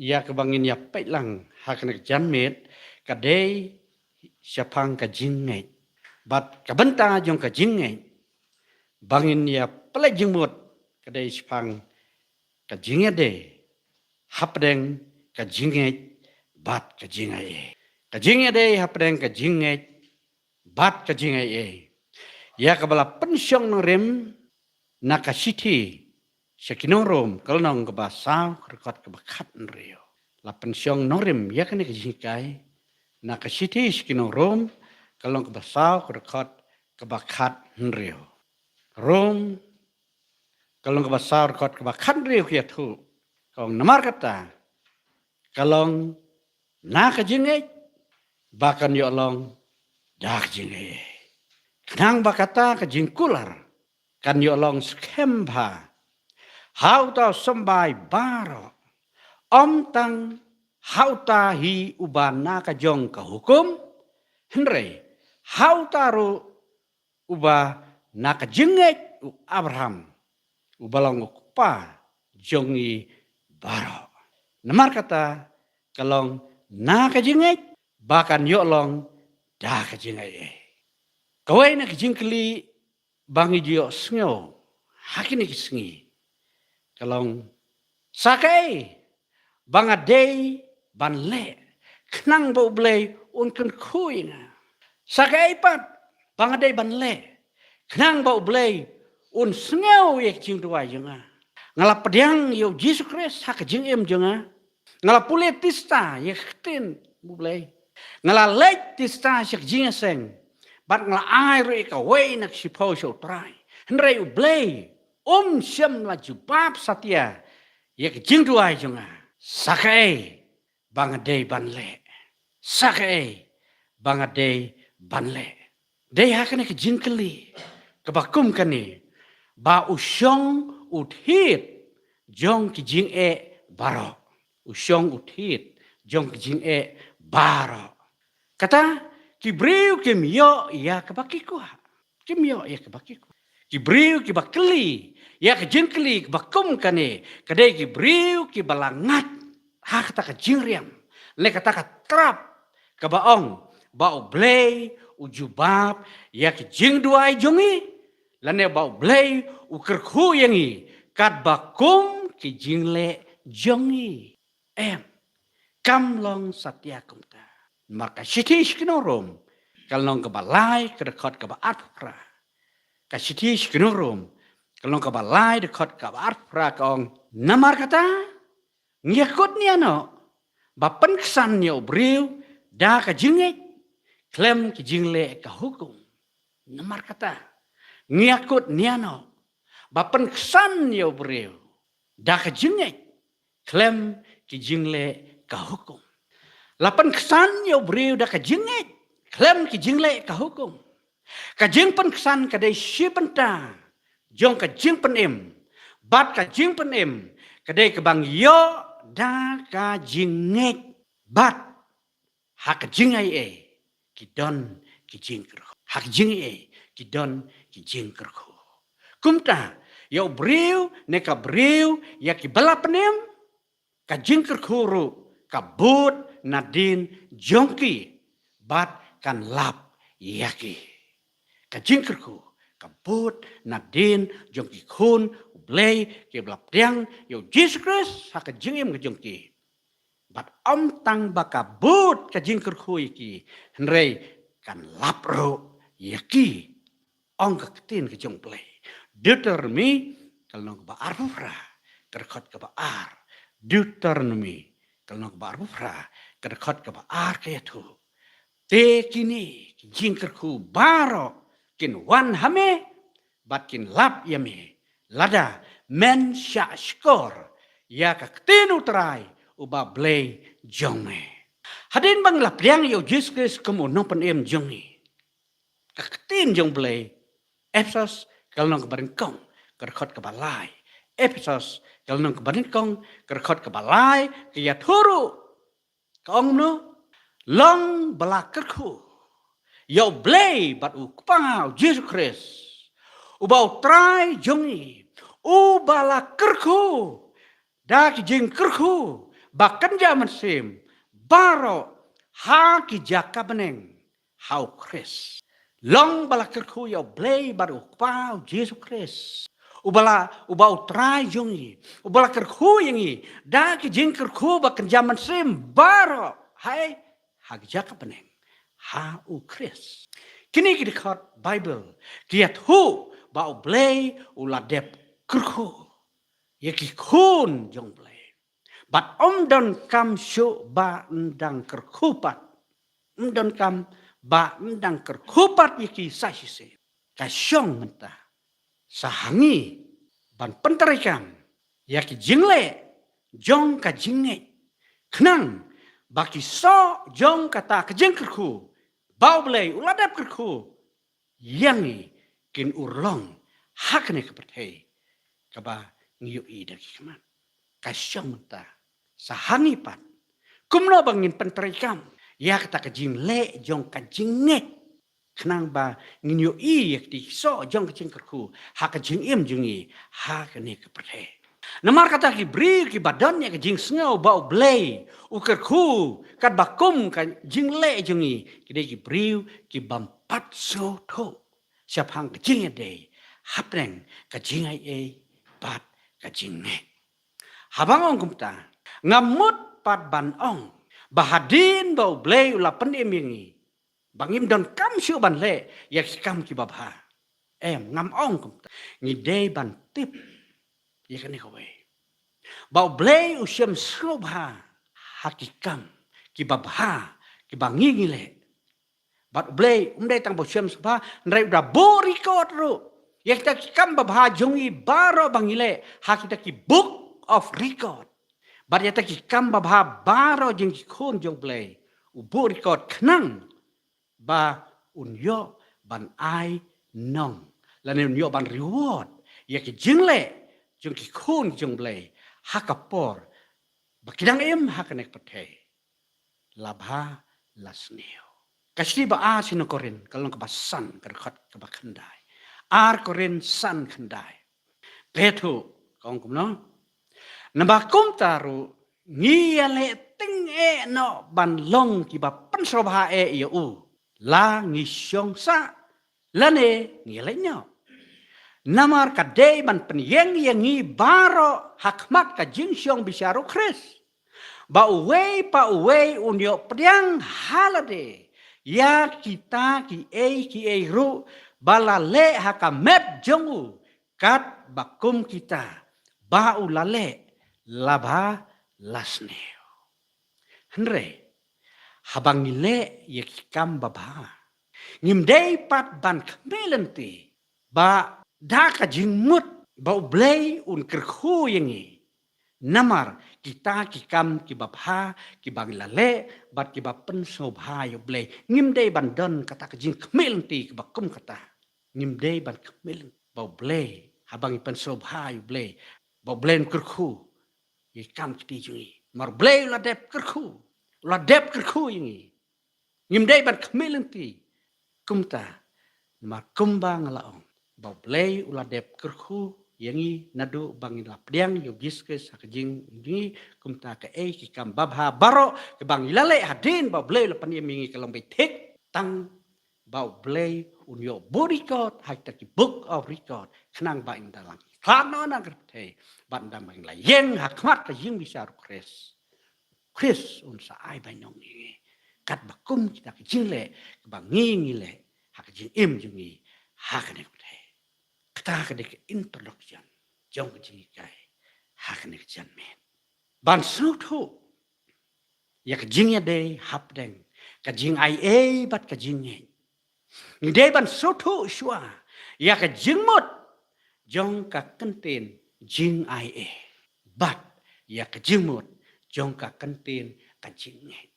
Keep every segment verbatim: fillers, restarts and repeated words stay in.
ïa kaba ngin ïa peit lang ha kane ka janmiet ka dei shaphang ka jingngeit. Bad ka bynta jong ka jingngeit ba ngin ïa peit jingmut ka dei shaphang ka jingïadei hapdeng ka jingngeit bad ka jingaiei. Ka jingïadei hapdeng ka jingngeit bad ka jingaiei. Ïa kaba la pynshong nongrim na ka shithi sha ki nong Rom ka lynnong kaba saw ka dkhot kaba khathynriew. La pynshong nongrim ïa kane ka jinghikai na ka shithi sha ki nong Rom ka lynnong kaba saw ka dkhot kaba khathynriew. Rom ka lynnong kaba saw ka dkhot kaba khathynriew ka ïathuh, ka ong namar kata ka long na ka jingngeit ba kan ïoh long da ka jingngeit. Khnang ba kata ka jingkular kan ïoh long skhem bha ha uta u symbai baroh, ym tang ha uta hi uba na ka jong ka hukum, hynrei ha uta ruh uba na ka jingngeit u Abraham, uba long u kpa jong ngi baroh. Namar kata ka long na ka jingngeit ba kan ïoh long da ka jingaiei. Kawei na ka jingkylli ba ngi ju ïohsngew ha kine ki sngi ka long, sa kaei ba nga dei ban leh khnang ba U Blei un kyrkhu ïa nga? Sa kaei pat ba nga dei ban leh khnang ba U Blei un sngew ïa ka jingduwai jong nga? Nga la pdiang ïa U Jisu Khrist ha ka jingim jong nga. Nga la pule tista ïa ka ktien U Blei. Nga la leit tista sha ka jingïaseng bad nga la ai ruh ïa kawei na ka shiphew sha U Trai, hynrei U Blei um shym la jubab satia ïa ka jingduwai jong nga. Sa kaei ba nga dei ban leh? Sa kaei ba nga dei ban leh? Dei ha kane ka jingkylli kaba kum kane ba u shong u thied jong ki jingeh baroh. U shong u thied jong ki jingeh baroh. Kata ki briew kim ïoh ïa kaba ki kwah. Kim ïoh ïa kaba ki kwah. Ki briew kiba kylli ïa ka jingkylli kaba kum kane ka dei ki briew kiba la ngat ha kata ka jingriam lane kata ka trap kaba ong ba U Blei u jubab ïa ka jingduwai jong ngi, lane ba U Blei u kyrkhu ïa ngi katba kum ki jingleh jong ngi. Em, kam long satia kumta. Namar ka shithi sha ki nong Rom ka lynnong kaba lai ka dkhot kaba arphew phra. Ka shithi sha ki nong Rom ka lynnong kaba lai dkhot kaba arphew phra ka ong, namar kata ngi ïakut nia noh ba pynksan ïa u briew da ka jingngeit khlem ki jingleh ka hukum. Namar kata ngi ïakut nia noh ba pynksan ïa u briew da ka jingngeit khlem ki jingleh ka hukum. La pynksan ïa u briew da ka jingngeit khlem ki jingleh ka hukum. Ka jingpynksan ka dei shi bynta jong ka jingpynim, bad ka jingpynim ka dei kaba ngi ïoh da ka jingngeit, bad ha ka jingaiei ki don ki jingkyrkhu. Ha ka jingaiei ki don ki jingkyrkhu. Kumta ïa u briew ne ka briew ïa kiba la pynim, ka jingkyrkhu ruh ka bud nadien jong ki bad kan lap ïa ki. Ka jingkyrkhu ka bud nadien jong ki khun U Blei kiba la pdiang ïa U Jisu Khrist ha ka jingim ka jong ki. Bad ym tang ba ka bud ka jingkyrkhu ïa ki, hynrei kan lap ruh ïa ki. Ong ka ktien ka jong U Blei. Deuteronomi ka lynnong kaba arphew phra ka dkhot kaba ar. Deuteronomi ka lynnong kaba arphew phra ka dkhot kaba ar ka ïathuh, te kine ki jingkyrkhu baroh kin wan ha me bad kin lap ïa me lada men shahshkor ïa ka ktien U Trai uba Blei jong me. Hadien ba ngi la pdiang ïa U Jisu Khrist kum u nongpynim jong ngi, ka ktien jong U Blei, Ephesos ka lynnong kaba nyngkong ka dkhot kaba lai. Ephesos ka lynnong kaba nyngkong ka dkhot kaba lai ka ïathuh ruh, ka ong kumno? Long ba la kyrkhu ïa U Blei bad U Kpa U Jisu Khrist, uba U Trai jong ngi, uba la kyrkhu da ki jingkyrkhu ba kynja mynsiem baroh ha ki jaka bneng ha U Khrist. Long ba la kyrkhu ïa U Blei bad U Kpa U Jisu Khrist, uba la, uba U Trai jong ngi, uba la kyrkhu ïa ngi da ki jingkyrkhu ba kynja mynsiem baroh, hai, ha ki jaka bneng ha U Khrist. Kine ki dkhot Baibl ki ïathuh ba U Blei u la dep kyrkhu ïa ki khun jong U Blei. Bad ym donkam shuh ba yn dang kyrkhu pat. Ym donkam ba yn dang kyrkhu pat ïa ki sa shisien. Ka shong mynta sa ha ngi ban pyntreikam ïa ki jingleh jong ka jingngeit, khnang ba ki soh jong kata ka jingkyrkhu ba U Blei u la dep kyrkhu ïa ngi kin urlong ha kane ka pyrthei kaba ngi ïohi da ki khmat. Ka shong mynta sa ha ngi pat kumno ba ngin pyntreikam ïa kata ka jingleh jong ka jingngeit, khnang ba ngin ïohi ïa kata ki soh jong ka jingkyrkhu ha ka jingim jong ngi ha kane ka pyrthei. Namar kata ki briew kiba don ïa ka jingsngew ba U Blei u kyrkhu katba kum ka jingleh jong ngi, ki dei ki briew ki bym pat sngewthuh shaphang ka jingïadei hapdeng ka jingaiei bad ka jingngeit. Haba nga ong kumta, ngam mut pat ban ong ba hadien ba U Blei u la pynim ïa ngi, ba ngim donkam shuh ban leh ïa ki kam kiba bha. Em, ngam ong kumta. Ngi dei ban tip ïa kane kawei, ba U Blei u shem sngewbha ha ki kam kiba bha kiba ngi ngi leh. Bad U Blei um dei tang ba u shem sngewbha, hynrei u da buh record ruh ïa kita ki kam babha jong ngi baroh ba ngi leh ha kita ki book of record. Bad ïa kita ki kam babha baroh jong ki khun jong U Blei u buh record, khnang ba un ïoh ban ai nong lane un ïoh ban reward ïa ki jingleh jong ki khun jong U Blei ha ka por ba ki dang im ha kane ka pyrthei, la bha la sniew. Ka shithi ba ar sha ki Korinth, ka lynnong kaba san, ka dkhot kaba khyndai. Ar Korinth san khyndai. Phi ïathuh ka ong kumno? Naba kumta ruh ngi ïaleh tyngeh noh ban long kiba pynsngewbha eh ïa u, la ngi shong sah lane ngi leit noh. Namar ka dei ban pynïeng ïa ngi baroh ha khmat ka jingshong bishar U Khrist, ba uwei pa uwei un ïoh pdiang ha lade ïa kita kiei kiei ruh ba la leh ha ka met jong u, katba kum kita ba u la leh, la bha la sniew. Hynrei haba ngi leh ïa ki kam babha, ngim dei pat ban khmih lynti ba da ka jingmut ba U Blei un kyrkhu ïa ngi namar kita ki kam kiba bha kiba ngi la leh bad kiba pynsngewbha ïa U Blei. Ngim dei ban don kata ka jingkhmih lynti kaba kum kata. Ngim dei ban khmih lynti ba U Blei, haba ngi pynsngewbha ïa U Blei, ba U Blei un kyrkhu ïa ki kam kti jong ngi. Namar U Blei u la dep kyrkhu, u la dep kyrkhu ïa ngi. Ngim dei ban khmih lynti kumta. Namar kumba nga la ong, ba U Blei u la dep kyrkhu ïa ngi naduh ba ngi la pdiang ïa U Jisu Khrist ha ka jingim jong ngi. Kumta kaei ki kam babha baroh kiba ngi la leh hadien ba U Blei u la pynim ïa ngi ka long beit thik, tang ba U Blei un ïoh buh record ha kita ki book of record, khnang ba ngin da lang khlad noh na ka pyrthei, bad da ba ngin la ïeng ha khmat ka jingbishar U Khrist. Khrist un sa ai bainong ïa ngi katba kum kita ki jingleh kiba ngi ngi leh ha ka jingim jong ngi ha kane ka pyrthei. Kata ka dei ka introduction jong ka jinghikai ha kane ka janmiet. Ban sngewthuh ïa ka jingïadei hapdeng ka jingaiei bad ka jingngeit, ngi dei ban sngewthuh shuwa ïa ka jingmut jong ka kyntien jingaiei bad ïa ka jingmut jong ka kyntien ka jingngeit.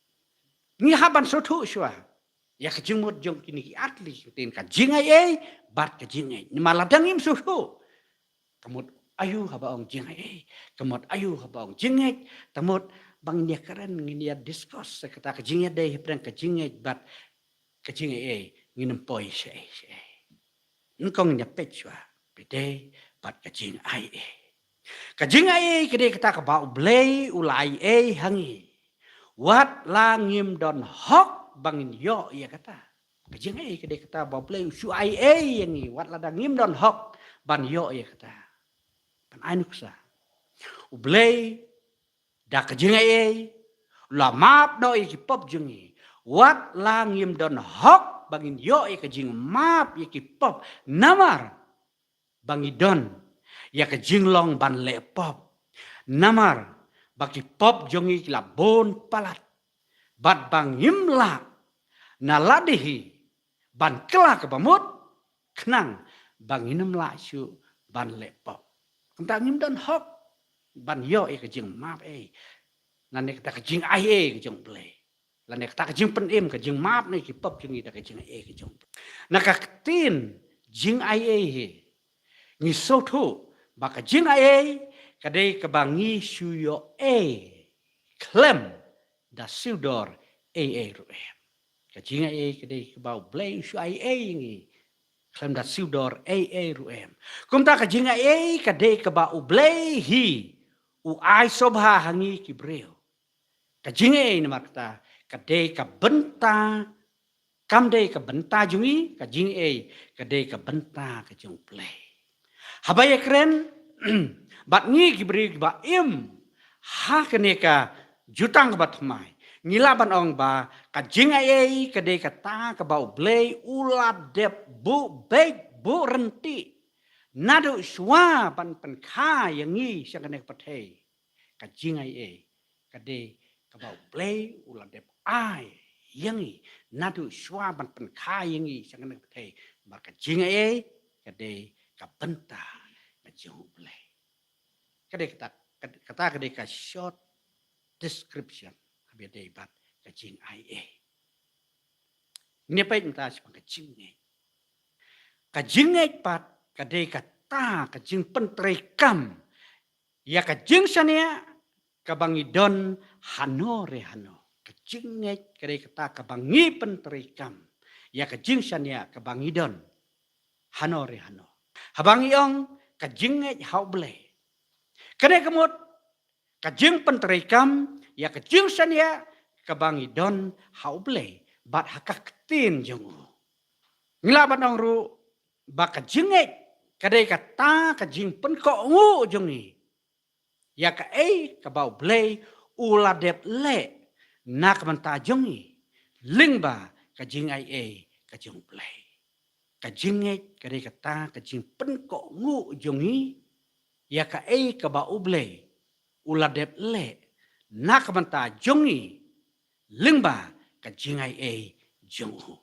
Ngi hap ban sngewthuh shuwa ïa ka jingmut jong kine ki ar tylli ki kyntien, ka jingaiei bad ka jingngeit. Namar lada ngim sngewthuh, ka mut aïu haba ong jingaiei, ka mut aïu haba ong jingngeit, ka mut ba ngin ïakren, ngin ïa discuss sa kata ka jingïadei hapdeng ka jingngeit bad ka jingaiei, ngin ym poi shaei shaei. Nyngkong ngin ïa peit shuwa, peit bad ka jingaiei. Ka jingaiei ka dei kata kaba U Blei u la aiei ha ngi, wat la ngim don hok ba ngin ïoh ïa kata. Ka jingaiei ka dei kata ba U Blei u shu aiei ïa ngi, wat lada ngim don hok ban ïoh ïa kata. Ban ai nuksa, U Blei da ka jingaiei u la map noh ïa ki pop jong ngi, wat la ngim don hok ba ngin ïoh ïa ka jingmap ïa ki pop. Namar ba ngi don ïa ka jinglong ban leh pop. Namar ba ki pop jong ngi ki la bun palat, bad ba ngim lah na lade hi ban kylla kaba mut, khnang ba ngin ym lah shuh ban leh pop. Kumta ngim don hok ban ïoh ïa ka jingmap ei, lane kata ka jingaiei ka jong U Blei, lane kata ka jingpynim, ka jingmap na ki pop jong ngi da ka jingaiei ka jong U Blei. Na ka ktien jingaiei hi, ngi sngewthuh ba ka jingaiei ka dei kaba ngi shu ïoh ei khlem da siew dor ei ei ruh em. Ka jingaiei ka dei kaba U Blei u shu aiei ïa ngi khlem da siew dor ei ei ruh em. Kumta ka jingaiei ka dei kaba U Blei hi u ai sngewbha ha ngi ki briew. Ka jingaiei namar kata ka dei ka bynta, kam dei ka bynta jong ngi, ka jingaiei ka dei ka bynta ka jong U Blei. Haba ïakren bad ngi ki briew kiba im ha kane ka jutang kaba thymmai, ngi lah ban ong ba ka jingaiei ka dei kata kaba U Blei u la dep buh beit buh ryntih naduh shuwa ban pynkha ïa ngi sha kane ka pyrthei. Ka jingaiei ka dei kaba U Blei u la dep ai ïa ngi naduh shuwa ban pynkha ïa ngi sha kane ka pyrthei. Namar ka jingaiei ka dei ka bynta ka jong U Blei. Ka dei kata, kata ka dei ka short description haba ïadei bad ka jingaiei. Ngin ïa peit mynta shaphang ka jingngeit. Ka jingngeit pat ka dei kata ka jingpyntreikam ïa ka jingshaniah kaba ngi don hano re hano. Ka jingngeit ka dei kata kaba ngi pyntreikam ïa ka jingshaniah kaba ngi don hano re hano. Haba ngi ong ka jingngeit ha U Blei, ka dei ka mut ka jingpyntreikam ïa ka jingshaniah kaba ngi don ha U Blei bad ha ka ktien jong u. Ngi lah ban ong ruh ba ka jingngeit ka dei kata ka jingpynkohnguh jong ngi ïa kaei kaba U Blei u la dep leh na ka bynta jong ngi lyngba ka jingaiei ka jong U Blei. Ka jingngeit ka dei kata ka jingpynkohnguh jong ngi ïa kaei kaba U Blei u la dep leh na ka bynta jong ngi lyngba ka jingaiei jong u.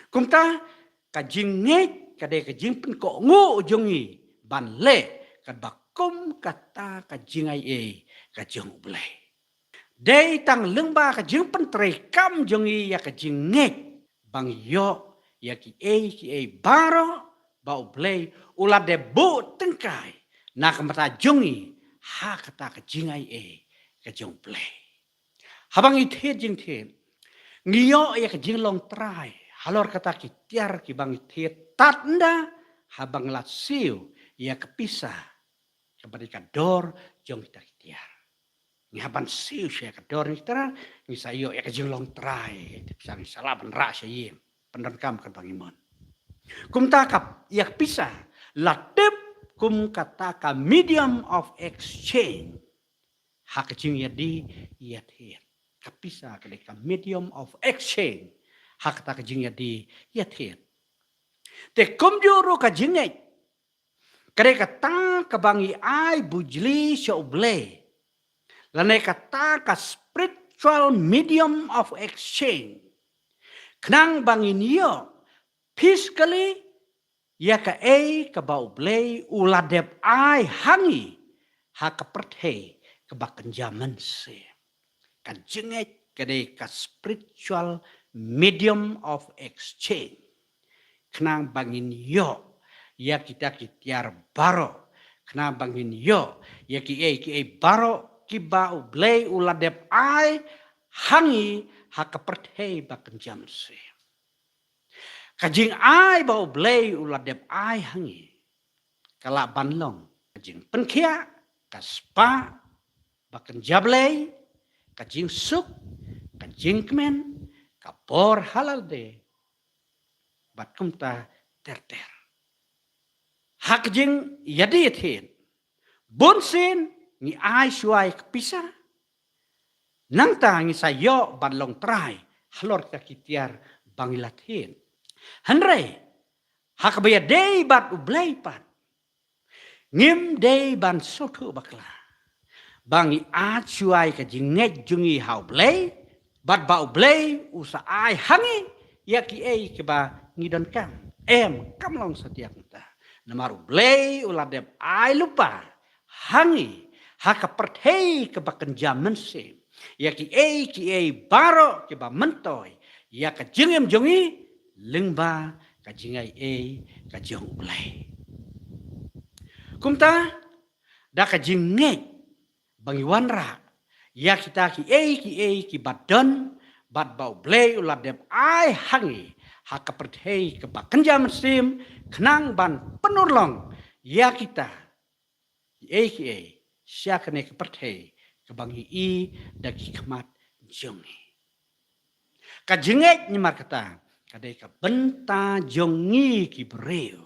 Kumta ka jingngeit ka dei ka jingpynkohnguh jong ngi ban leh katba kum kata ka jingaiei ka jong U Blei. Dei tang lyngba ka jingpyntreikam jong ngi ïa ka jingngeit ba ngi ïoh ïa kiei kiei baroh ba U Blei u la dep buh tyngkai na ka bynta jong ngi ha kata ka jingaiei ka jong U Blei. Haba ngi thied jingthied, ngi ïoh ïa ka jinglong trai halor kata ki tiar kiba ngi thied tad ynda haba ngi la siew ïa ka pisa kaba dei ka dor jong kita ki tiar. Ngi hap ban siew sha ka dor jong kita, ngi sa ïoh ïa ka jinglong trai, te pisa ngi sa lah ban rah sha ïing, pyndonkam katba ngi mon. Kumta ka, ïa ka pisa la tip kum kata ka medium of exchange ha ka jingïadie ïathied. Ka pisa ka dei ka medium of exchange ha kata ka jingïadie ïathied. Te kumjuh ruh ka jingngeit ka dei kata kaba ngi ai bujli sha U Blei, lane kata ka spiritual medium of exchange, khnang ba ngin ïoh physically ïa kaei kaba U Blei u la dep ai ha ngi ha ka pyrthei kaba kynja mynsiem. Ka jingngeit ka dei ka spiritual medium of exchange, khnang ba ngin ïoh ïa kita ki tiar baroh, khnang ba ngin ïoh ïa kiei kiei baroh kiba U Blei u la dep ai ha ngi ha ka pyrthei ba kynja mynsiem. Ka jingai ba U Blei u la dep ai ha ngi ka lah ban long ka jingpynkhiah, ka spah ba kynja Blei, ka jingsuk, ka jingkmen, ka bor ha lade, bad kumta ter ter. Ha ka jingïadie thied, bun sien ngi ai shuwa ïa ka pisa, nangta ngi sa ïoh ban long trai halor kita ki tiar ba ngi la thied. Hynrei ha kaba ïadei bad U Blei pat, ngim dei ban sngewthuh bakla ba ngi ïaid shuwa ïa ka jingngeit jong ngi ha U Blei, bad ba U Blei u sa ai ha ngi ïa kiei kiba ngi donkam. Em, kam long satia kumta. Namar U Blei u la dep ai lypa ha ngi ha ka pyrthei kaba kynja mynsiem ïa kiei kiei baroh kiba myntoi ïa ka jingim jong ngi lyngba ka jingaiei ka jong U Blei. Kumta, da ka jingngeit ba ngi wanrah ïa kita kiei kiei kiba don bad ba U Blei u la dep ai ha ngi ha ka pyrthei kaba kynja mynsiem, khnang ban pynurlong ïa kita kiei kiei sha kane ka pyrthei kaba ngi i da ki khmat jong ngi. Ka jingngeit, namar kata, ka dei ka bynta jong ngi ki briew.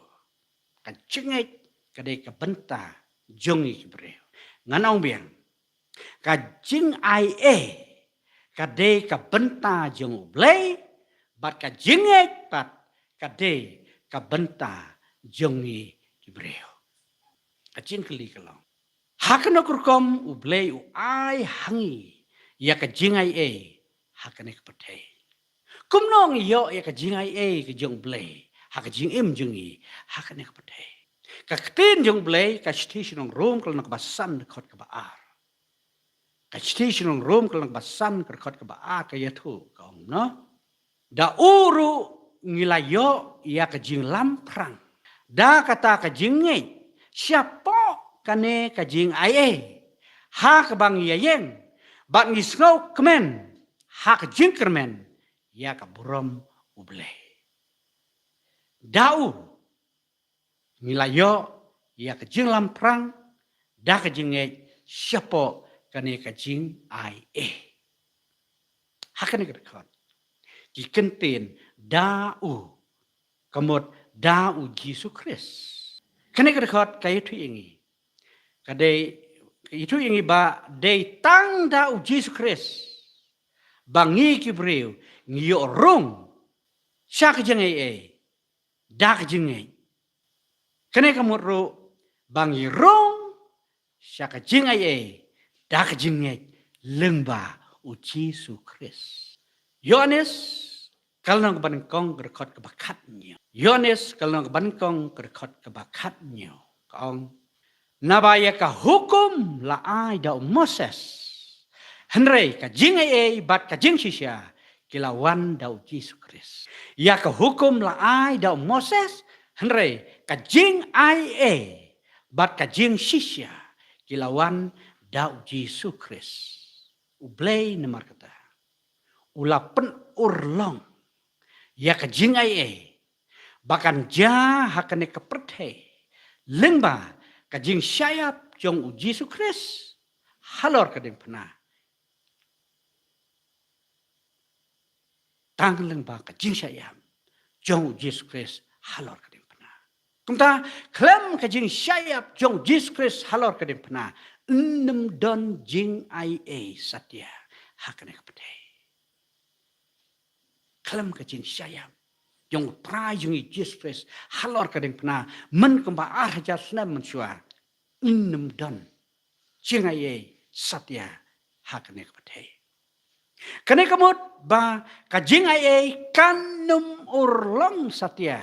Ka jingngeit ka dei ka bynta jong ngi ki briew. Ngan ong biang, ka jingaiei ka dei ka bynta jong U Blei, bad ka jingngeit pat ka dei ka bynta jong ngi ki briew. Ka jingkylli ka long, ha kano ka rukom U Blei u ai ha ngi ïa ka jingaiei ha kane ka pyrthei? Kumno ngi ïoh ïa ka jingaiei ka jong U Blei ha ka jingim jong ngi ha kane ka pyrthei? Ka ktien jong U Blei, ka shithi sha ki nong Rom ka lynnong kaba san, dkhot kaba ar. Ka shithi sha ki nong Rom ka lynnong kaba san, ka dkhot kaba ar, ka ïathuh, ka ong kumno: Da u ruh ngi la ïoh ïa ka jinglamphrang da kata ka jingngeit shapoh kane ka jingaiei ha kaba ngi ïeng, bad ngi sngewkmen ha ka jingkyrmen ïa ka burom U Blei. Da u ngi la ïoh ïa ka jinglamphrang da ka jingngeit shapoh kane ka jingaiei. Ha kane ka dkhot ki kyntien da u, ka mut da U Jisu Khrist. Kane ka dkhot ka ïathuh ïa ngi, ka dei, ka ïathuh ïa ngi ba dei tang da U Jisu Khrist ba ngi ki briew ngi ïoh rung sha ka jingaiei da ka jingngeit. Kane ka mut ruh ba ngi rung sha ka jingaiei da ka jingngeit lyngba U Jisu Khrist. Ïoannis ka lynnong kaba nyngkong, ka dkhot kaba khathynñiew. Ïoannis ka lynnong kaba nyngkong, ka dkhot kaba khathynñiew, ka ong: Naba ïa ka hukum la ai da u Moses, hynrei ka jingaiei bad ka jingshisha ki la wan da U Jisu Khrist. Ïa ka hukum la ai da u Moses, hynrei ka jingaiei bad ka jingshisha ki la wan da U Jisu Khrist. U Blei namar kata u la pynurlong ïa ka jingaiei ba kan jia ha kane ka pyrthei lyngba ka jingshah ïap jong U Jisu Khrist halor ka diengphna. Tang lyngba ka jingshah ïap jong U Jisu Khrist halor ka diengphna. Kumta, khlem ka jingshah ïap jong U Jisu Khrist halor ka diengphna, ym don jingaiei satia ha kane ka pyrthei. Khlem ka jingshah ïap jong U Trai jong ngi Jisu Khrist halor ka diengphna, myn kumba ar hajar snem mynshuwa, ym don jingaiei satia ha kane ka pyrthei. Kane ka mut ba ka jingaiei kan ym urlong satia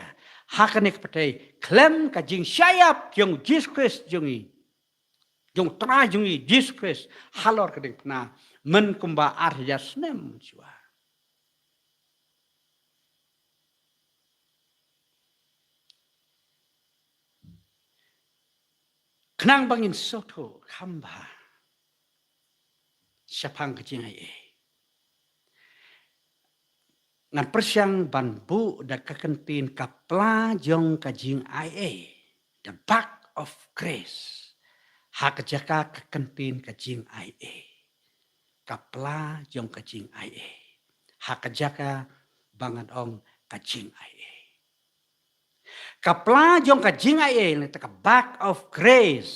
ha kane ka pyrthei khlem ka jingshah ïap jong U Jisu Khrist jong ngi, jong U Trai jong ngi Jisu Khrist halor ka diengphna, myn kumba ar hajar snem mynshuwa. Khnang ba ngin sngewthuh kham bha shaphang ka jingaiei, ngan pyrshang ban buh da ka kyntien ka pla jong ka jingaiei, the bag of grace. Ha ka jaka ka kyntien ka jingaiei. Ka pla jong ka jingaiei. Ha ka jaka ba ngan ong ka jingaiei. Ka pla jong ka jingaiei, lane ka bag of grace,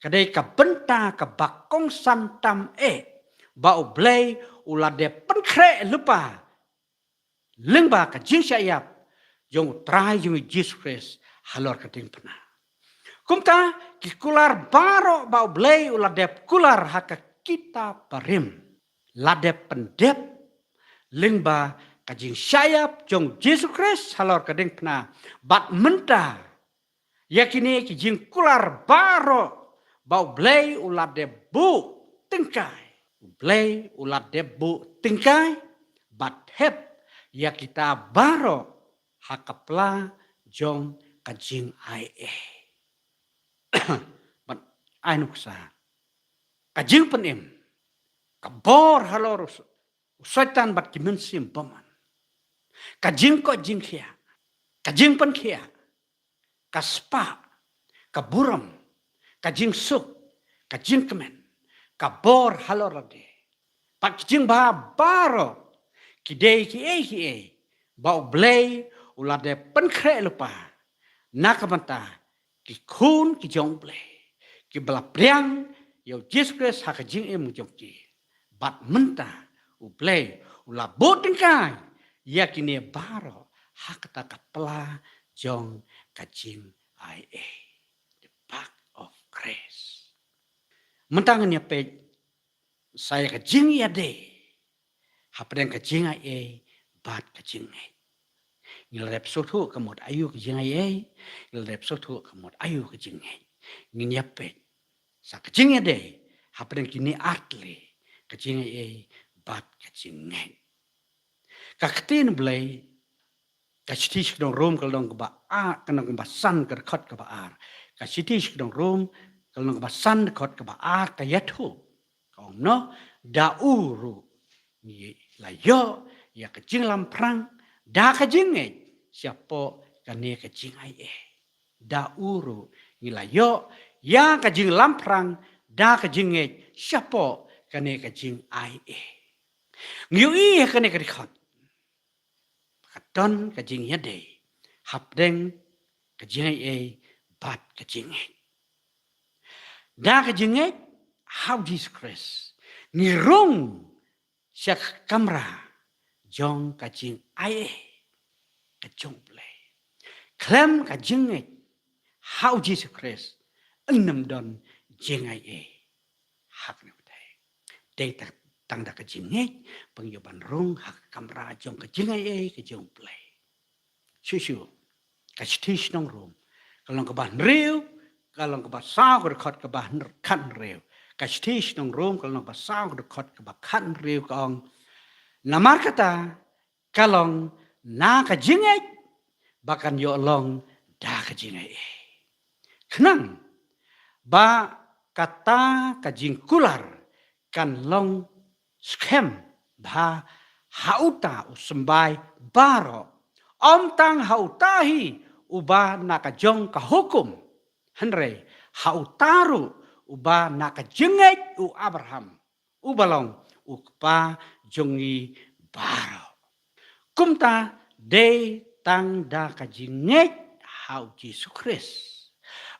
ka dei ka bynta kaba kongsan tam eh ba U Blei u la dep pynkhreh lypa lyngba ka jingshah ïap jong U Trai jong ngi Jisu Khrist halor ka diengphna. Kumta ki kular baroh ba U Blei u la dep kular ha ka kitab barim, la dep pyndep lyngba ka jingshah ïap jong Jisu Khrist halor ka diengphna. Bad mynta, ïa kine ki jingkular baroh ba U Blei u la dep buh tyngkai. U Blei u la dep buh tyngkai bad thep ïa kita baroh ha ka pla jong ka jingaiei. Bad ai nuksa, ka jingpynim, ka bor halor u Soitan bad ki mynsiem bymman, ka jingkoit jingkhiah, ka jingpynkhiah, ka spah, ka burom, ka jingsuk, ka jingkmen, ka bor halor lade, bad ki jingbha baroh, ki dei kiei kiei ba U Blei u la dep pynkhreh lypa na ka bynta ki khun ki jong U Blei, kiba la pdiang ïa U Jisu Khrist ha ka jingim jong ki. Bad mynta U Blei u la buh tyngkai ïa kine baroh ha kata ka pla jong ka jingaiei, the bag of grace. Mynta ngin ïa peit sa ïa ka jingïadei hapdeng ka jingaiei bad ka jingngeit. Ngi la dep sngewthuh ka mut aïu ka jingaiei, ngi la dep sngewthuh ka mut aïu ka jingngeit. Ngin ïa peit sa ka jingïadei hapdeng kine artylli, ka jingaiei bad ka jingngeit. Ka ktien Blei, ka shithi sha ki nong Rom ka lynnong kaba ar, ka lynnong kaba san ka dkhot kaba ar. Ka shithi sha ki nong Rom ka lynnong kaba san dkhot kaba ar ka ïathuh. Ka ong kumno, da u ruh ngi la ïoh ïa ka jinglamphrang da ka jingngeit shapoh kane ka jingaiei. Da u ruh ngi la ïoh ïa ka jinglamphrang da ka jingngeit shapoh kane ka jingaiei. Ngi ïohi ha kane ka dkhot ka don ka jingïadei hapdeng ka jingaiei bad ka jingngeit. Da ka jingngeit ha U Jisu Khrist ngi rung sha ka kamra jong ka jingaiei ka jong U Blei. Khlem ka jingngeit ha U Jisu Khrist, ym don jingaiei ha kane ka pyrthei. Dei tang da ka jingngeit ba ngi ïoh ban rung ha ka kamra jong ka jingaiei ka jong U Blei. Shuh shuh, ka shithi sha ki nong Rom ka lynnong kaba hynriew, ka lynnong kaba saw ka dkhot kaba hynr-, khathynriew. Ka shithi sha ki nong Rom ka lynnong kaba saw ka dkhot kaba khathynriew ka ong, namar kata ka long na ka jingngeit ba kan ïoh long da ka jingaiei, khnang ba kata ka jingkular kan long skhem bha ha uta u symbai baroh, ym tang ha uta hi uba na ka jong ka hukum, hynrei ha uta ruh uba na ka jingngeit u Abraham, uba long u kpa jong ngi baroh. Kumta dei tang da ka jingngeit ha U Jisu Khrist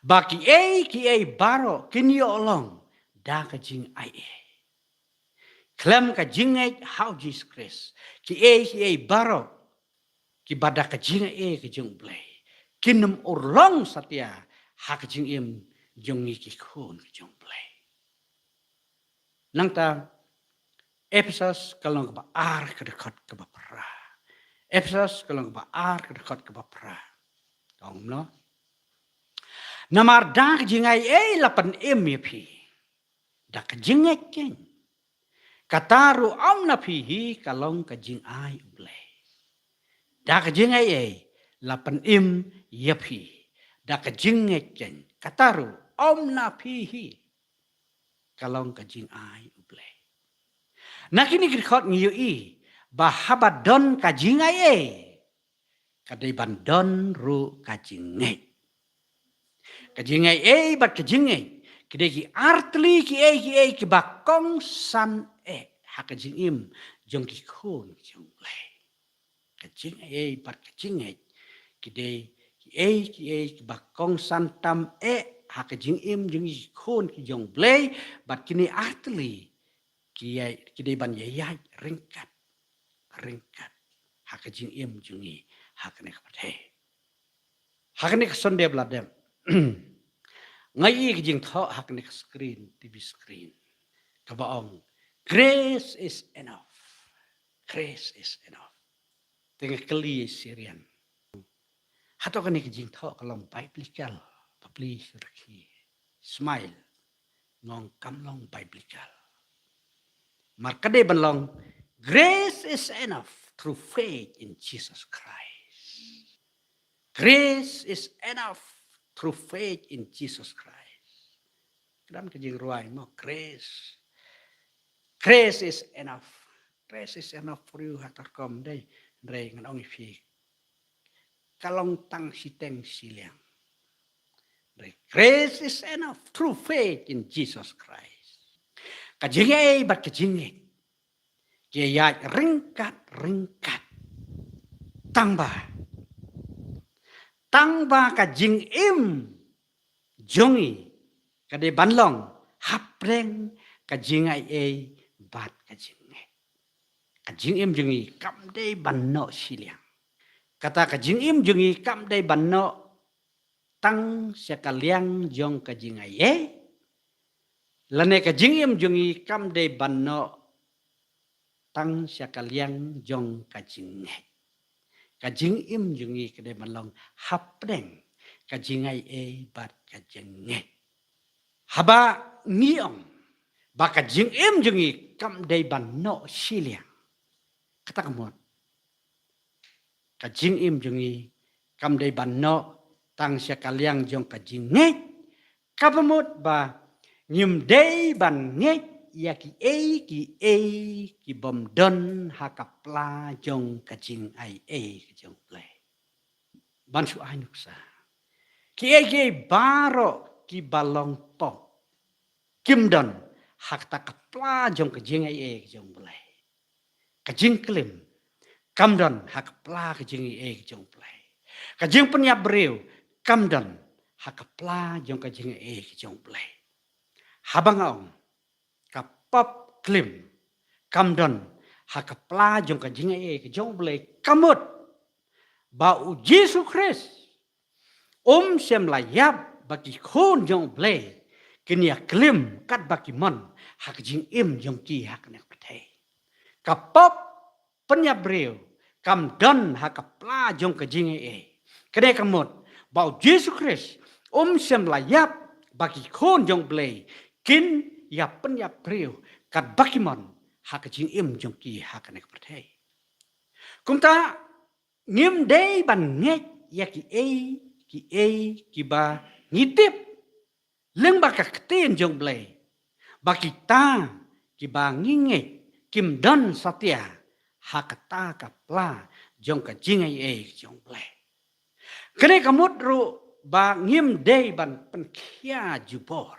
ba kiei kiei baroh kin ïoh long da ka jingaiei. Khlem ka jingngeit ha U Jisu Khrist, kiei kiei baroh kiba da ka jingaiei ka jong U Blei kin ym urlong satia ha ka jingim jong ngi ki khun ka jong U Blei. Nangta Ephesos ka lynnong kaba ar ka dkhot kaba phra. Ephesos ka lynnong kaba ar ka dkhot kaba phra. Ka ong kumno? Namar da ka jingaiei la pynim ïa phi da ka jingngeit keiñ. Kata ruh ym na phi hi, ka long ka jingai U Blei. Da ka jingaiei la pynim ïa phi da ka jingngeit keiñ. Kata ruh ym na phi hi, ka long ka jingai U Blei. Na kine ki dkhot ngi ïohi ba haba don ka jingaiei, ka dei ban don ruh ka jingngeit. Ka jingaiei bad ka jingngeit Ki dei ki artylli kiei kiei kiba kongsan eh ha ka jingim jong ki khun jong U Blei. Ka jingaiei bad ka jingngeit ki dei kiei kiei kiba kongsan tam eh ha ka jingim jong ki khun ki jong U Blei, bad kine artylli ki ïai, ki dei ban ïaid ryngkat ryngkat ha ka jingim jong ngi ha kane ka pyrthei. Ha kane ka Sunday ba la dep, nga ïohi ka jingthoh ha kane ka screen, T V screen, kaba ong, "Grace is enough. Grace is enough." Te nga kylli ïa Syrian, "Hato kane ka jingthoh ka long biblical?" Bapli syrkhie, smile, nga ong, "Kam long biblical. Namar ka dei ban long, 'Grace is enough through faith in Jesus Christ.' Grace is enough through faith in Jesus Christ." Ka don ka jingrwai mo, grace. "Grace is enough. Grace is enough for you," ha ka rukom dei. Hynrei ngan ong ïa phi, ka long tang shiteng shiliang. Hynrei, "Grace is enough through faith in Jesus Christ." Ka jingaiei bad ka jingngeit ki ïaid ryngkat ryngkat. Tang ba, tang ba ka jingim jong ngi ka dei ban long hapdeng ka jingaiei bad ka jingngeit. Ka jingim jong ngi kam dei ban noh shiliang. Kata ka jingim jong ngi kam dei ban noh tang sha ka liang jong ka jingaiei, lane ka jingim jong ngi kam dei ban noh tang sha ka liang jong ka jingngeit. Ka jingim jong ngi ka dei ban long hapdeng ka jingaiei bad ka jingngeit. Haba ngi ong ba ka jingim jong ngi kam dei ban noh shiliang, kata ka mut ka jingim jong ngi kam dei ban noh tang sha ka liang jong ka jingngeit, kaba mut ba ngim dei ban ngeit ïa kiei kiei ki bym don ha ka pla jong ka jingaiei ka jong U Blei. Ban shu ai nuksa, kiei kiei baroh kiba long pop kim don ha kata ka pla jong ka jingaiei ka jong U Blei. Ka jingklim kam don ha ka pla ka jingaiei ka jong U Blei. Ka jingpynïap briew kam don ha ka pla jong ka jingaiei ka jong U Blei. Haba nga ong ka pop klim kam don ha ka pla jong ka jingaiei ka jong U Blei, ka mut ba U Jisu Khrist um shym la ïap ba ki khun jong U Blei kin ïa klim katba ki mon ha ka jingim jong ki ha kane ka pyrthei. Ka pop pynïap briew kam don ha ka pla jong ka jingaiei. Kane ka mut ba U Jisu Khrist um shym la ïap ba ki khun jong U Blei kin ïa pynïap briew katba ki mon ha ka jingim jong ki ha kane ka pyrthei. Kumta ngim dei ban ngeit ïa kiei kiei kiba ngi tip lyngba ka ktien jong U Blei, ba kita kiba ngi ngeit kim don satia ha kata ka pla jong ka jingaiei jong U Blei. Kane ka mut ruh ba ngim dei ban pynkhia jubor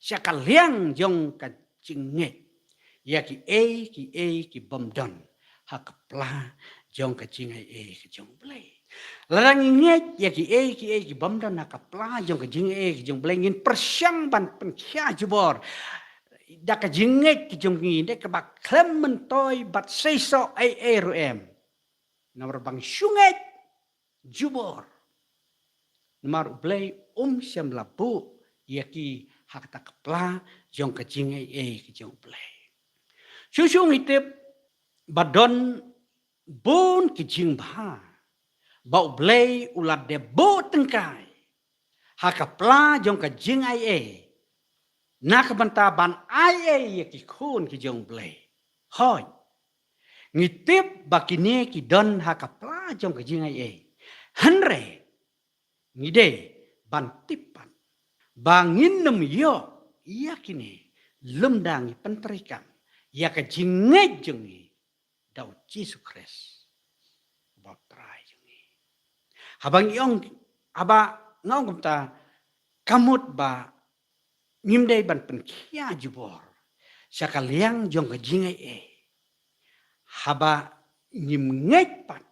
sha ka liang jong ka jingngeit ïa kiei kiei ki bym don ha ka pla jong ka jingaiei ka jong U Blei. Lada ngi ngeit ïa kiei kiei ki bym don ha ka pla jong ka jingaiei ka jong U Blei, ngin pyrshang ban pynkhia jubor da ka jingngeit ka jong ngi, da kaba khlem myntoi bad seisoh ei ei ruh em. Namar ba ngi shu ngeit jubor. Namar U Blei um shym la buh ïa ki ha kata ka pla jong ka jingaiei ka jong U Blei. Shuh shuh ngi tip ba don bun ki jingbha ba U Blei u la dep buh tyngkai ha ka pla jong ka jingaiei na ka bynta ban aiei ïa ki khun ki jong U Blei. Hooid, ngi tip ba kine ki don ha ka pla jong ka jingaiei. Hynrei ngi dei ban tip pat ba ngin nym ïoh ïa kine lymda ngi pyntreikam ïa ka jingngeit jong ngi da U Jisu Khrist, uba U Trai jong ngi. Haba ngi ong, haba nga ong kumta, ka mut ba Ngim dei ban pynkhia jubor sha ka liang jong ka jingaiei haba ngim ngeit pat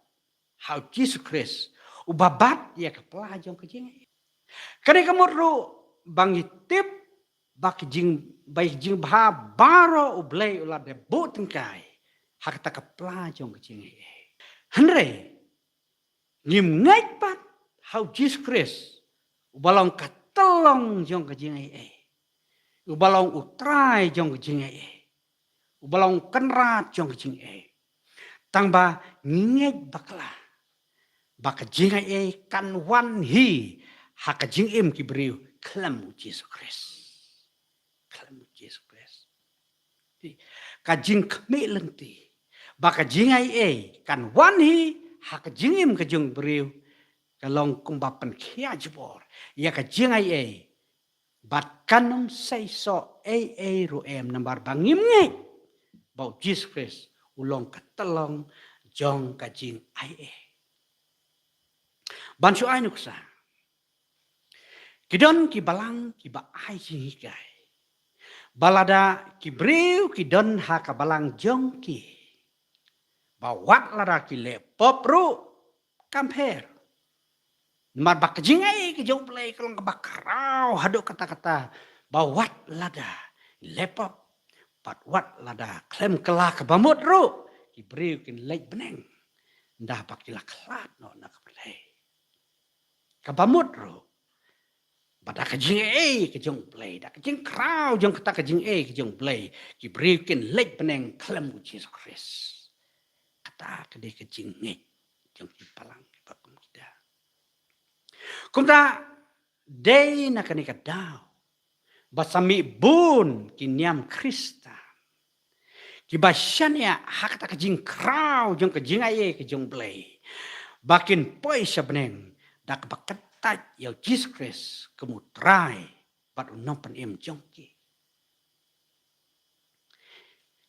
ha u Jisu Khrist uba bat ïa ka pla jong ka jingaiei. Kane ka mut ruh ba ngi tip ba ka jing, ba ka jingbha baroh U Blei u la dep buh tyngkai ha kata ka pla jong ka jingaiei. Hynrei ngim ngeit pat ha u Jisu Khrist uba long ka tyllong jong ka jingaiei, uba long u Trai jong ka jingaiei, uba long u Kynrad jong ka jingaiei. Tangba ngi ngeit bakla ba ka jingaiei kan wan hi ha ka jingim ki briew khlem u Jisu Khrist. Khlem u Jisu Khrist. Ka jingkhmih lynti ba ka jingaiei kan wan hi ha ka jingim ka jong u briew ka long kumba pynkhia jubor ïa ka jingaiei. Bad kan ym sei soh ei ei ruh em namar ba ngim ngeit ba u Jisu Khrist u long ka tyllong jong ka jingaiei. Ban shu ai nuksa, ki don ki balang kiba ai jinghikai ba lada ki briew ki don ha ka balang jong ki, ba wat lada ki leh pop ruh kam pher. Namar ba ka jingaiei ka jong U Blei ka long kaba khraw haduh katta katta, ba wat lada leh pop bad wat lada khlem kylla, kaba mut ruh ki briew kin leit bneng, ynda ba ki la khlad noh na ka pyrthei. Kaba mut ruh ba da ka jingaiei ka jong U Blei, da ka jingkhraw jong kata ka jingaiei ka jong U Blei, ki briew kin leit bneng khlem u Jisu Khrist. Kata ka dei ka jingngeit jong ki balang kiba kum kita. Kumta dei na kane ka daw ba sa mih bun ki niam Khristan kiba shaniah ha kata ka jingkhraw jong ka jingaiei ka jong U Blei ba kin poi sha bneng da kaba kyntait ïa u Jisu Khrist kum u Trai bad u Nongpynim jong ki.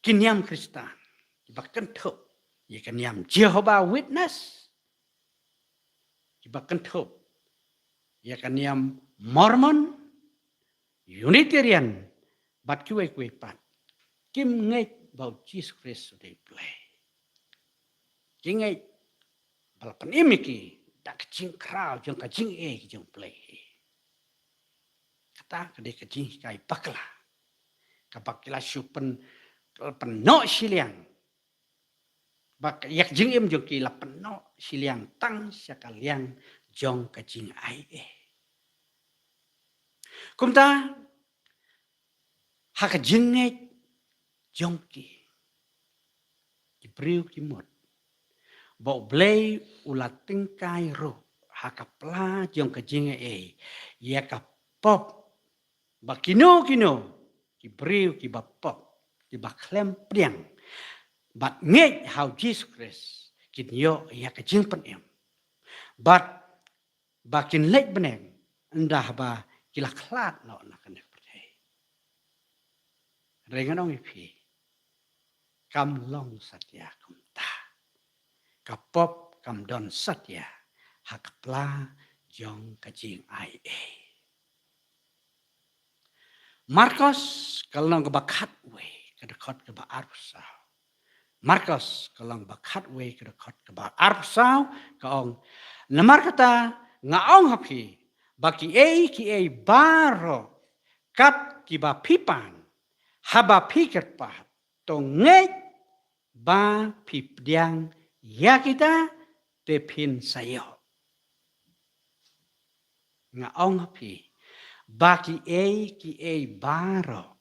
Ki niam Khristan kiba kynthup ïa ka niam Jehovah Witness, kiba kynthup ïa ka niam Mormon, Unitarian bad kiwei kiwei pat, kim ngeit ba u Jisu Khrist u dei U Blei. Ki ngeit ba la pynim ïa ki da ka jingkhraw jong ka jingaiei ka jong U Blei. Kata ka dei ka jinghikai bakla kaba ki la shu pyn, pynnoh shiliang. Ba ka, ïa ka jingim jong ki la pynnoh shiliang tang sha ka liang jong ka jingaiei. Kumta ha ka jingngeit jong ki, ki briew ki mut ba U Blei u la tyngkai ruh ha ka pla jong ka jingaiei ïa ka pop, ba kino kino ki briew kiba pop, kiba khlem pdiang bad ngeit ha u Jisu Khrist, kin ïoh ïa ka jingpynim bad ba kin leit bneng ynda ba ki la khlad noh na kane ka pyrthei. Hynrei ngan ong ïa phi, kam long satia kumta. Ka pop kam don satia ha ka pla jong ka jingaiei. Markos ka lynnong kaba khatwei, ka dkhot kaba arphew saw. Markos ka lynnong ba khatwei, ka dkhot kaba arphew saw, ka ong, namar kata nga ong ha phi ba kiei kiei baroh kat kiba phi pan haba phi kyrpad, to ngeit ba phi pdiang ïa kita, te phin sa ïoh. Nga ong ha phi ba kiei kiei baroh,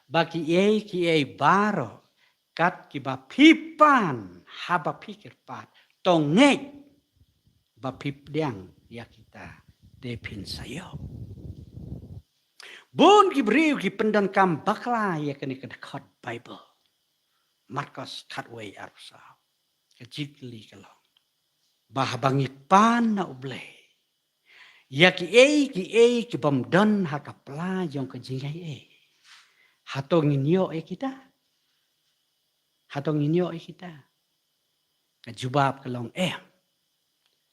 ba kiei kiei baroh kat kiba phi pan haba phi kyrpad, to ngeit ba phi pdiang ïa kita, te phin sa ïoh. Bun ki briew ki pyndonkam bakla ïa kane ka dkhot Baibl. Markos khatwei arphew saw. Ka jingkylli ka long ba haba ngi pan na U Blei ïa kiei kiei kibym don ha ka pla jong ka jingaiei, hato ngin ïoh ïa kita? Hato ngin ïoh ïa kita? Ka jubab ka long em.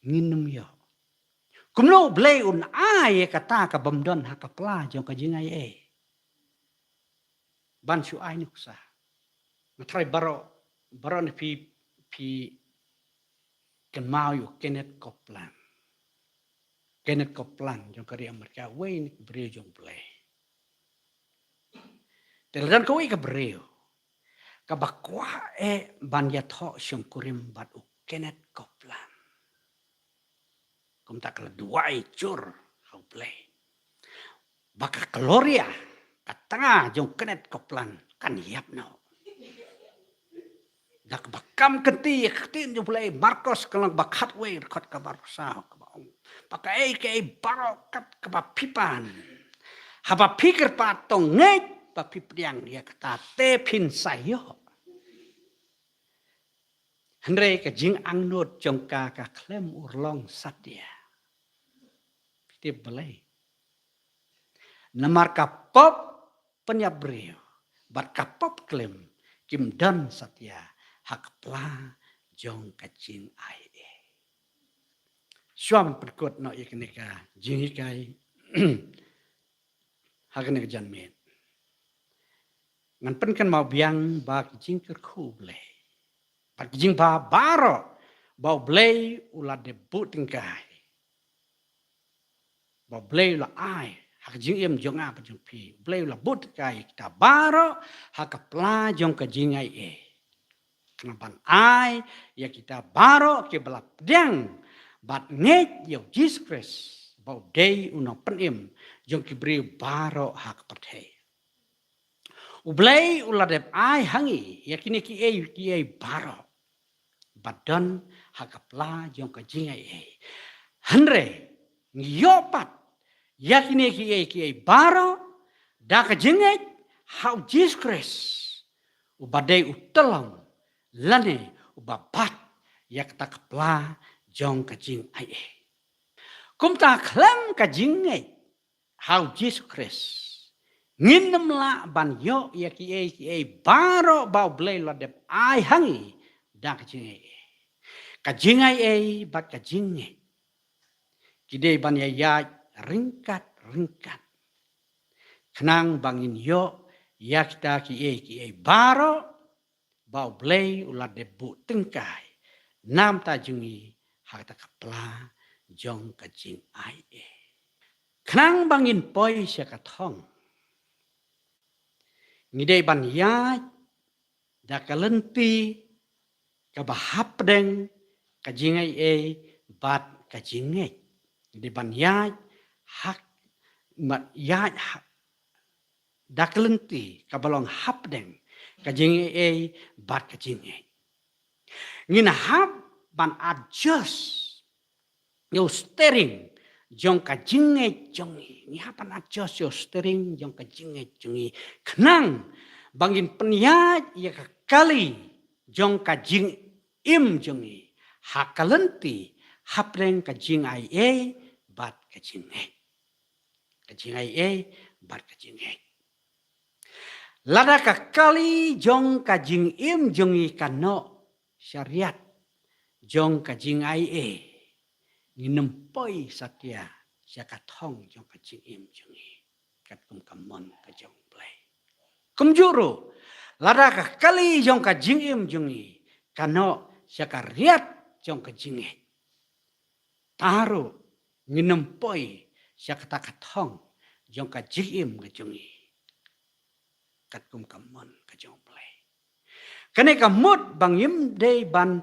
Ngin ym ïoh. Kumno U Blei un ai ïa kata kabym don ha ka pla jong ka jingaiei? ban shu ai nuksa. Nga tharai baroh, baroh na phi, phi kynmaw ïa u Kenneth Copeland. Kenneth Copeland jong ka ri Amerika, uwei na ki briew jong U Blei. Te la don kawei ka briew kaba kwah eh ban ïathoh shongkurim bad u Kenneth Copeland. Kumta ka la duwai jur ha U Blei ba ka Gloria, ka tnga jong Kenneth Copeland, kan ïap noh. Da kaba kam kynti ïa ka ktien jong U Blei, Markos ka lynnong ba khatwei, dkhot kaba arphew saw, kaba ong ba kaei kaei baroh kat kaba phi pan, haba phi kyrpad, to ngeit ba phi pdiang ïa kata te phin sa ïoh. Hynrei ka jingangnud jong ka ka khlem urlong satia. Phi tip balei? Namar ka pop pynïap briew bad ka pop klim kim don satia ha ka pla jong ka jingaiei. Shuwa ban pynkut noh ïa kane ka jinghikai ha kane ka janmiet, ngan pynkynmaw biang ba ka jingkyrkhu U Blei bad ka jingbha baroh ba U Blei u la dep buh tyngkai, ba U Blei u la ai ha ka jingim jong nga bad jong phi. U Blei u la buh tyngkai ïa kita baroh ha ka pla jong ka jingaiei, khnang ban ai ïa kita baroh kiba la pdiang bad ngeit ïa U Jisu Khrist ba u dei U Nongpynim jong ki briew baroh ha ka pyrthei. U Blei u la dep ai ha ngi ïa kine kiei kiei baroh ba don ha ka pla jong ka jingaiei. Hynrei ngi ïoh pat ïa kine kiei kiei baroh da ka jingngeit ha U Jisu Khrist, uba dei u tyllong lane uba bat ïa kata ka pla jong ka jingaiei. Kumta khlem ka jingngeit ha U Jisu Khrist, ngin ym lah ban ïoh ïa kiei kiei baroh ba U Blei u la dep ai ha ngi da ka jingaiei. Ka jingaiei bad ka jingngeit ki dei ban ïaid ryngkat ryngkat, khnang ba ngin ïoh ïa kita kiei kiei baroh ba U Blei u la dep buh tyngkai na ka bynta jong ngi ha kata ka pla jong ka jingaiei. Khnang ba ngin poi sha ka thong, ngi dei ban ïaid da ka lynti kaba hapdeng ka jingaiei bad ka jingngeit. Ngi dei ban ïaid ha, ban ïaid ha, da ka lynti kaba long hapdeng ka jingaiei bad ka jingngeit. Ngin hap ban adjust ïa u steering jong ka jingngeit jong ngi. Ngi hap ban adjust ïa u steering jong ka jingngeit jong ngi, khnang ba ngin pynïaid ïa ka kali jong ka jingim jong ngi ha ka lynti hapdeng ka jingaiei bad ka jingngeit. Ka jingaiei bad ka jingngeit. Lada ka kali jong ka jingim jong ngi ka noh sha riat jong ka jingaiei, ngin ym poi satia sha ka thong jong ka jingim jong ngi katkum ka mon ka jong U Blei. Kumjuh ruh, lada ka kali jong ka jingim jong ngi ka noh sha ka riat jong ka jingngeit, te ruh ngin ym poi sha kata ka thong jong ka jingim ka jong ngi katkum ka mon ka jong U Blei. Kane ka mut ba ngim dei ban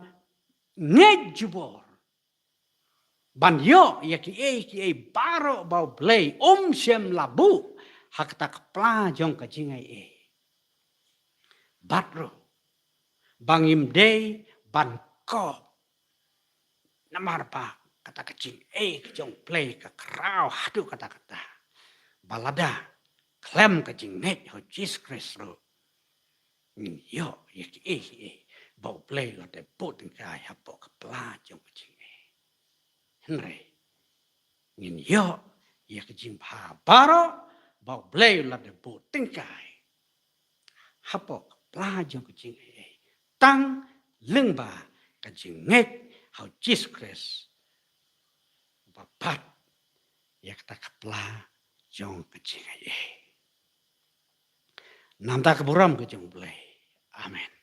ngeit jubor ban ïoh ïa kiei kiei baroh ba U Blei um shym la buh ha kata ka pla jong ka jingaiei. Bad ruh ba ngim dei ban kop, namar ba kata ka jingaiei ka jong U Blei ka khraw haduh katta katta, ba lada khlem ka jingngeit ha U Jisu Khrist ruh, ngin ïoh ïa kiei kiei ba U Blei u la dep buh tyngkai hapoh ka pla jong ka jingaiei. Hynrei ngin ïoh ïa ka jingbha baroh ba U Blei u la dep buh tyngkai hapoh ka pla jong ka jingaiei, tang lyngba ka jingngeit ha U Jisu Khrist, uba bat ïa kata ka pla jong ka jingaiei. Namar ka burom ka jong U Blei. Amen.